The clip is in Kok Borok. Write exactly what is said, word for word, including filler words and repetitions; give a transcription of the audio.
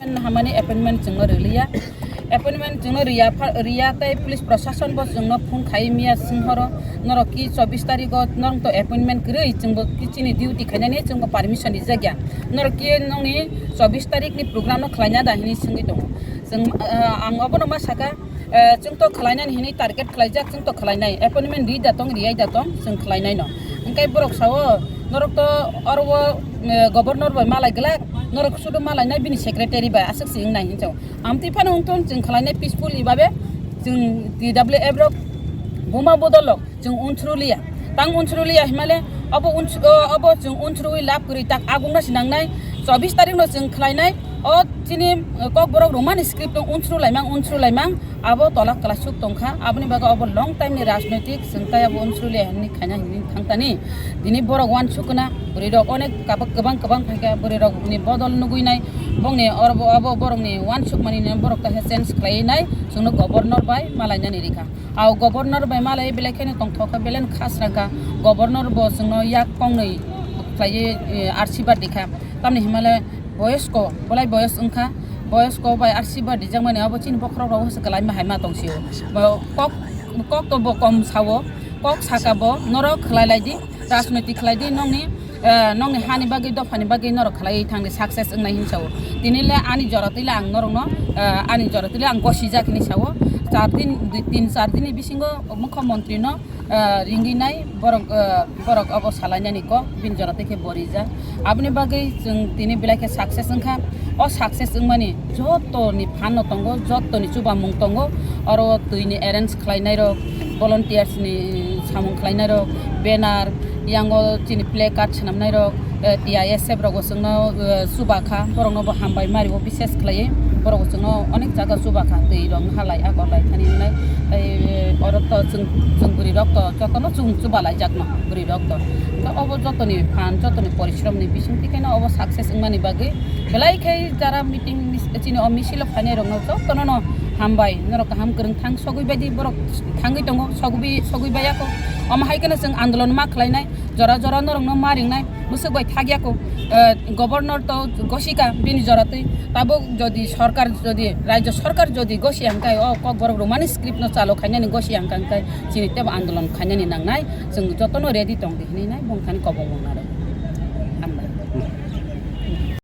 Hamani appointment chwngno rwliya. Appointment chwngno riya pha-, riya tei police proshashan bo chwngno phone khai miya swnghoro, "Norok ki chobbish tarikh o norok to appointment kwrwi, chwngbo ki chini duty khainani chwngbo permission rijak ya. Norok ki nongni chobbish tarikh ni program no khlaina da?" hinwi swngwi tongo. Chwng, ah, ang obono ma saka, eh, chwng to khlainani hinwi target khlaijak, chwng to khlainai, appointment ri da tong, riyai da tong, chwng khlainai no. Hwnkhe borok sao, "Norok to oro o, eh, governor bai malai glak, norok sudu malainai bini secretary bai," aswk se wngnai hinwi sao. Amtwi phano wngthun, chwng khlainai peacefully babe, chwng T W F rok buma bodol rok chwng unsruliya. Tang unsruliya himale, obo uns-, o, obo chwng unsrui lab kwrwi tak agungna sinangnai. Chobbish tarikh no chwng khlainai, o chini, eh, kokborok Roman script no unsru laimang, unsru laimang, abo tola kwlaisuk tongkha. Aboni bagwi obo long time ni rajnoitik, chwng tai abo unsruliya hinwi khaina hinwi thangtani. Tini borok uansuk khna, bwrwi rok onek kabak kwbang kwbang phaikha, bwrwi rok ni bodol nugui nai, bongni oro bo, abo borok ni uansuk mani no borok ta change khlai nai, chwngno governor bai malainani rikha. Au governor bai malai belai kheno tongthok kha, belai no khasrang kha. Governor bo chwngno yak kongnwi khlaiwi, eh, arsibat rikha. Tamni himale boyosko, bolai boyos wngkha. Boyosko bai arsibat rijakmani abo chini bokhorok rok se kwlai ma hai ma tongsio. Bo kok, kok to bo kom sao. Kok saka bo, "Norok khlai lai di, rajniti khlai di, nongni, eh, nongni hani bagwi, dophani bagwi norok khlai thang di, success wngnai," hinwi sao. Tini le ani jora twi le ang norokno, eh, ani jora twi le ang gosijak hinwi sao. Char din, dui, tin char din ni bisingo mukhyamantri no, eh, ringwi nai borok, eh, borok obo salainani kok, bini jora twi khe bo rijak. Aboni bagwi chwng tini belai khe success wngkha. O success wngmani jotoni phan no tongo, jotoni chubamung tongo. Oro twi ni arrange khlainai rok, volunteers ni samung khlainai rok, banner, yango chini play card swnamnai rok, eh, T I S F rok bo chwngno, eh, chuba kha, borok no bo hambai mari o, bises khlaiwi borok bo chwngno onek jaga chuba kha, twi rok halai agor lai thani wngnai. Tei oro to chwng, chwng bwrwi rok to jotono chwng chuba lai jak no bwrwi rok to. Hwnkhe obo jotoni phan, jotoni porishrom ni bising twi khe no obo success wngmani bagwi belai khe jara meeting mis-, chini o misil o phainai rok no jotono no hambai, norok kaham kwrwng thang sogwi bai di, borok thangwi tongo, sogwi, sogwi baiya kho. Omo hai kheno chwng andolon ma khlainai, jora jora norok no ma ringnai, bwswk bai thakya kho. Eh, governor to gosika bini jora twi, tabuk jodi sorkar, jodi rajyo sorkar jodi gosi hwnkhe o kokborok Romani script no chalo khainani gosi hwnkhe, hwnkhe chini tebo andolon khainani nangnai, chwng jotono ready tong di hinwi nai bongthani kobong mung naro.